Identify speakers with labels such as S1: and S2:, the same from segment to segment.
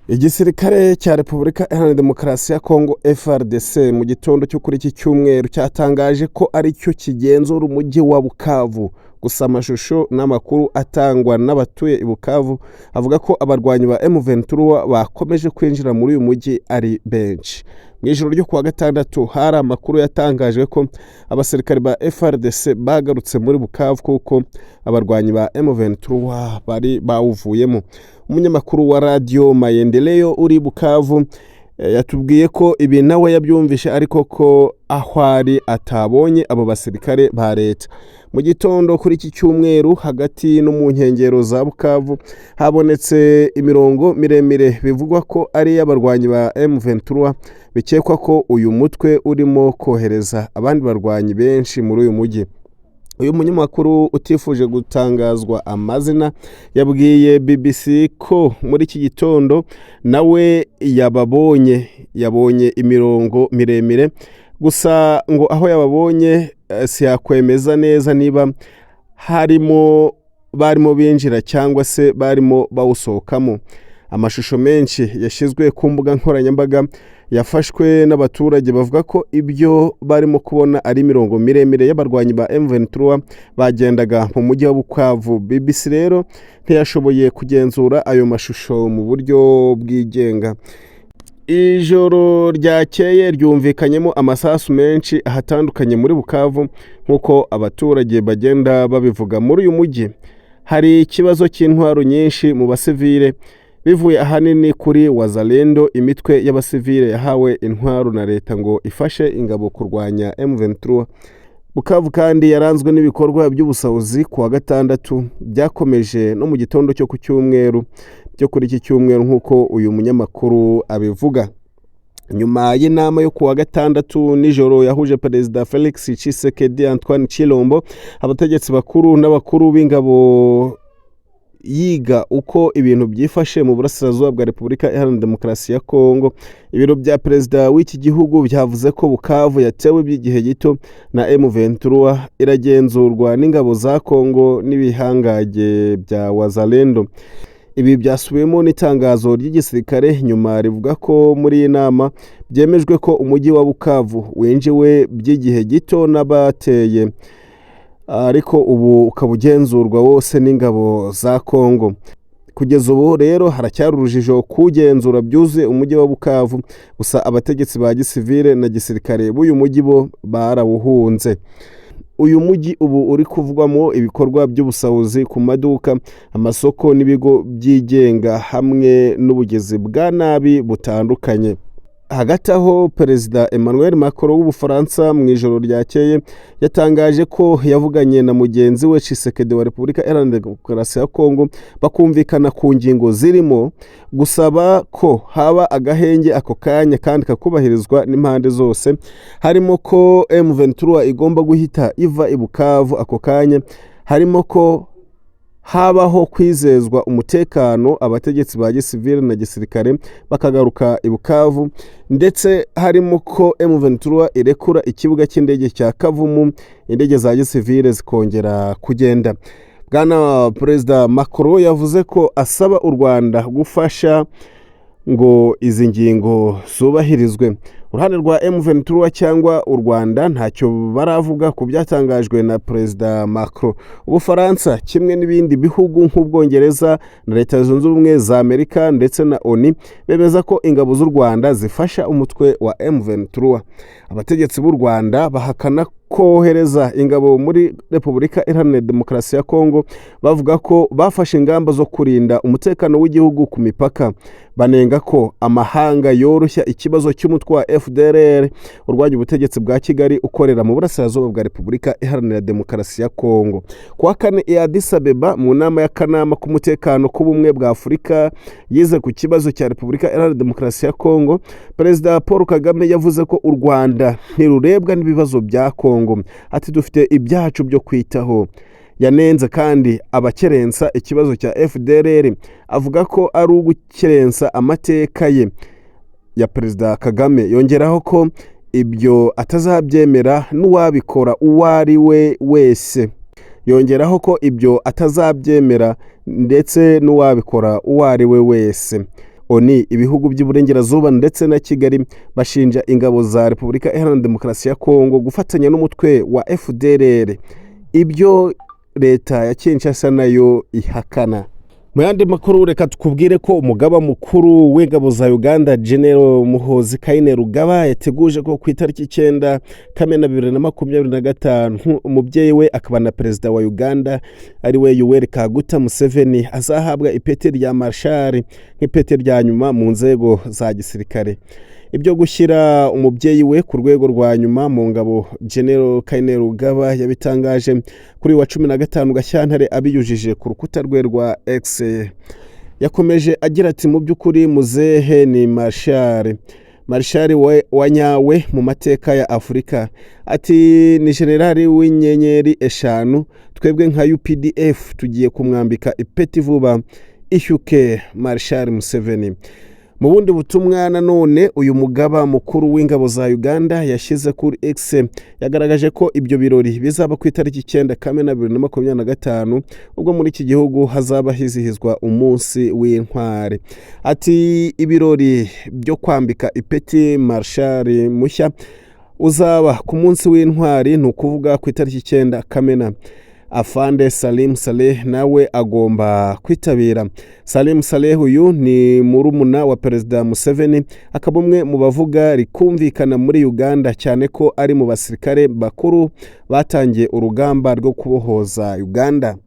S1: Igisirikare cya Repubulika Iharanira Demokarasi ya Kongo, FARDC, mu gitondo cyo kuri iki cyumweru cyatangaje ko ari cyo kigenzura umujyi wa Bukavu. Gusa amashusho n'amakuru atangwa n'abatuye i Bukavu avuga ko abarwanyi ba M23 bakomeje kwinjira muri uyu mujyi ari benshi. Mu ijoro ryo kuwa gatandatu hari amakuru yatangajwe ko abasirikare ba FARDC bagarutse muri Bukavu kuko abarwanyi ba M23 bari bawuvuyemo. Umunyamakuru wa Radiyo Maendeleo uri Bukavu yatubwiye ko ibi nawe yabyumvishe, ariko ko aho ari atabonye abo basirikare ba leta. Mu gitondo kuri iki cyumweru, hagati no mu nkengero za Bukavu habonetse imirongo miremire bivugwa ko ari iy'abarwanyi ba M23. Bikekwa ko uyu mutwe urimo kohereza abandi barwanyi benshi muri uyu mujyi. Uyu munyamakuru utifuje gutangazwa amazina yabwiye BBC ko muri iki gitondo nawe yababonye, yabonye imirongo miremire. Gusa ngo aho yababonye siyakwemeza neza niba harimo barimo binjira cyangwa se barimo bawusohokamo. Amashusho menshi yashyizwe ku mbuga nkoranyambaga yafashwe n'abaturage bavuga ko ibyo barimo kubona ari imirongo miremire y'abarwanyi ba M23 bagendaga mu mujyi wa Bukavu. BBC rero ntiyashoboye kugenzura ayo mashusho mu buryo bwigenga. Ijoro ryakeye ryumvikanyemo amasasu menshi ahatandukanye muri Bukavu, nk'uko abaturage bagenda babivuga. Muri uyu mujyi hari ikibazo cy'intwaro nyinshi mu basivile, bivuye ahanini kuri Wazalendo, imitwe y'abasivile yahawe intwaro na leta ngo ifashe ingabo kurwanya M23. Bukavu kandi yaranzwe n'ibikorwa by'ubusahuzi ku wa gatandatu, byakomeje no mu gitondo cyo ku cyumweru, byo kuri iki cyumweru, nk'uko uyu munyamakuru abivuga. Nyuma y'inama yo kuwa gatandatu nijoro yahuje Perezida Felix Tshisekedi Antoine Tshilombo, abategetsi bakuru n'abakuru b'ingabo, yiga uko ibintu byifashe mu burasirazuba bwa Repubulika Iharanira Demokarasi ya Kongo, ibiro bya perezida w'iki gihugu byavuze ko Bukavu yatewe by'igihe gito na M23, iragenzurwa n'ingabo za Kongo n'ibihangage bya Wazalendo. Ibi byasubiwemo n'itangazo ry'igisirikare nyuma, rivuga ko muri iyi nama byemejwe ko umujyi wa Bukavu winjiwe by'igihe gito n'abateye, ariko ubu ukaba ugenzurwa wose n'ingabo za Kongo. Kugeza ubu rero haracyari urujijo kugenzura byuzuye umujyi wa Bukavu. Gusa abategetsi ba gisivile na gisirikare b'uyu mujyi bo barawuhunze. Uyu mujyi ubu uri kuvugwamo ibikorwa by'ubusahuzi ku maduka, amasoko n'ibigo byigenga, hamwe n'ubugizi bwa nabi butandukanye. Hagati aho, Perezida Emmanuel Macron w'Ubufaransa mu ijoro ryakeye yatangaje ko yavuganye na mugenzi we Tshisekedi wa Repubulika Iharanira Demokarasi ya Kongo, bakumvikana ku ngingo zirimo gusaba ko haba agahenge ako kanya kandi kakubahirizwa n'impande zose, harimo ko M23 igomba guhita iva i Bukavu ako kanya, harimo ko habaho kwizezwa umutekano abategetsi ba gisivile na gisirikare bakagaruka i Bukavu, ndetse harimo ko M23 irekura ikibuga cy'indege cya Kavumu, indege za gisivile zikongera kugenda. Bwana Perezida Macron yavuze ko asaba u Rwanda gufasha ngo izi ngingo zubahirizwe. Uruhande rwa M23 cyangwa u Rwanda ntacyo baravuga ku byatangajwe na Perezida Macron. Ubufaransa kimwe n'ibindi bihugu nk'Ubwongereza na Leta Zunze Ubumwe za Amerika ndetse na ONU bemeza ko ingabo z'u Rwanda zifasha umutwe wa M23. Abategetsi b'u Rwanda bahakana kohereza ingabo muri Repubulika Iharanira Demokarasi ya Kongo, bavuga ko bafashe ingamba zo kurinda umutekano w'igihugu ku mipaka. Banenga ko amahanga yoroshya ikibazo cy'umutwe wa FDLR urwanya ubutegetsi bwa Kigali ukorera mu burasirazuba bwa Repubulika Iharanira Demokarasi ya Kongo. Kuwa kane i Addis Abeba, mu nama y'akanama k'umutekano k'Ubumwe bwa Afurika yize ku kibazo cya Repubulika Iharanira Demokarasi ya Kongo, Perezida Paul Kagame yavuze ko u Rwanda ntirurebwa n'ibibazo bya Kongo, ati: "Dufite ibyacu byo kwitaho." Yanenze kandi abakerensa ikibazo cya FDLR, avuga ko ari ugukerensa amateka ye ya Perezida Kagame. Yongeraho ko ibyo atazabyemera n'uwabikora uwo ari we wese. Yongeraho ko ibyo atazabyemera ndetse n'uwabikora uwo ari we wese. ONU, ibihugu by'Iburengerazuba ndetse na Kigali bashinja ingabo za Repubulika Iharanira Demokarasi ya Kongo gufatanya n'umutwe wa FDLR, ibyo leta ya Kinshasa nayo ihakana. Mu yandi makuru, reka tukubwire ko umugaba mukuru w'ingabo za Uganda, General Muhoozi Kainerugaba, yateguje ko ku itariki 9 Kamena 2025 umubyeyi we akaba na perezida wa Uganda, ari we Yoweri Kaguta Museveni, azahabwa ipeti rya marshal nk'ipeti rya nyuma mu nzego za gisirikare. Ibyo gushyira umubyeyi we ku rwego rwa nyuma mu ngabo, General Kainerugaba yabitangaje kuri wa 15 Gashyantare abinyujije ku rukuta rwe rwa X. Yakomeje agira ati: "Mu by'ukuri muzehe ni marshal, marshal wa nyawe mu mateka ya Afurika." Ati: "Ni generali w'inyenyeri eshanu. Twebwe nka UPDF tugiye kumwambika ipeti vuba. Ishyuke Marshal Museveni." Mu bundi butumwa nanone uyu mugaba mukuru w'ingabo za Uganda yashyize kuri X, yagaragaje ko ibyo birori bizaba ku itariki 9 Kamena 2025, ubwo muri iki gihugu hazaba hizihizwa Umunsi w'Intwari. Ati: "Ibirori byo kwambika ipeti marshal mushya uzaba ku Munsi w'Intwari, ni ukuvuga ku itariki 9 Kamena. Afande Salim Saleh nawe agomba kwitabira." Salim Saleh uyu ni murumuna wa Perezida Museveni, akaba umwe mu bavuga rikumvikana muri Uganda, cyane ko ari mu basirikare bakuru batangiye urugamba rwo kubohoza Uganda.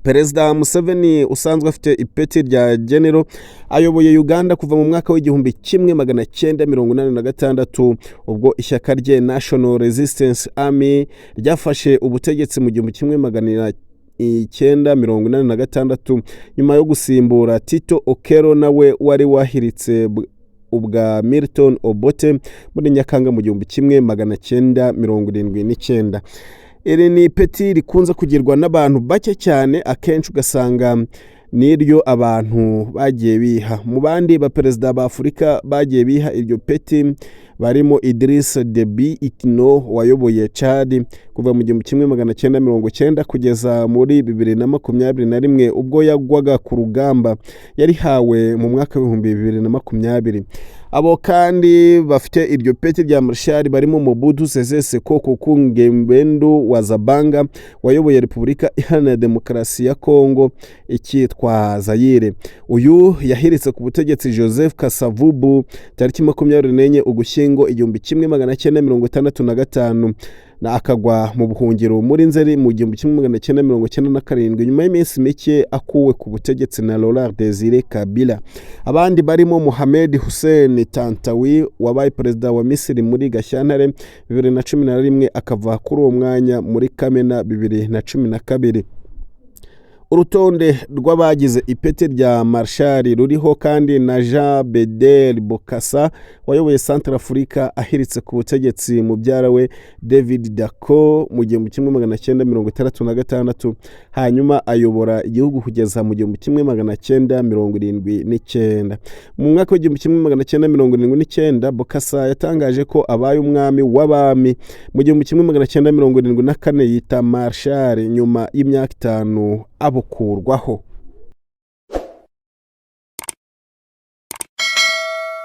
S1: Perezida Museveni usanzwe afite ipeti rya general ayoboye Uganda kuva mu mwaka w'1986, ubwo ishyaka rye National Resistance Army ryafashe ubutegetsi mu 1986, nyuma yo gusimbura Tito Okello nawe wari wahiritse ubwa Milton Obote muri Nyakanga mu 1979. Iri ni ipeti rikunze kugirwa n'abantu bake cyane, akenshi ugasanga n'iryo abantu bagiye biha. Mu bandi baperezida ba Afurika bagiye biha iryo peti barimo Idriss Deby Itno wayoboye Chad kuva mu 1990 kugeza muri 2021 ubwo yagwaga ku rugamba. Yarihawe mu mwaka w'2020. Abo kandi bafite iryo peti rya marshal barimo Mobutu Sese Seko Kuku Ngbendu wa Zabanga wayoboye Repubulika Iharanira Demokarasi ya Kongo icyitwa Zayire. Uyu yahiritse ku butegetsi Joseph Kasavubu tariki 24 Ugushyingo 1965, na akagwa mu buhungiro muri Nzeri mu 1997, nyuma y'iminsi mike akuwe ku butegetsi na Laurent Desire Kabila. Abandi barimo Mohamed Hussein Tantawi wabaye perezida wa Misiri muri Gashyantare 2011, akava kuri uwo mwanya muri Kamena 2012. Urutonde rw'abagize ipeti rya marshal ruriho kandi na Jean Bedel Bokassa wayoboye Centrafrica ahiritse ku butegetsi mubyara we David Dacko mu 1966, hanyuma ayobora igihugu kugeza mu 1979. Mu mwaka w'1979 Bokassa yatangaje ko abaye umwami w'abami. Mu 1974 yita marshal, nyuma y'imyaka 5 abukurwaho.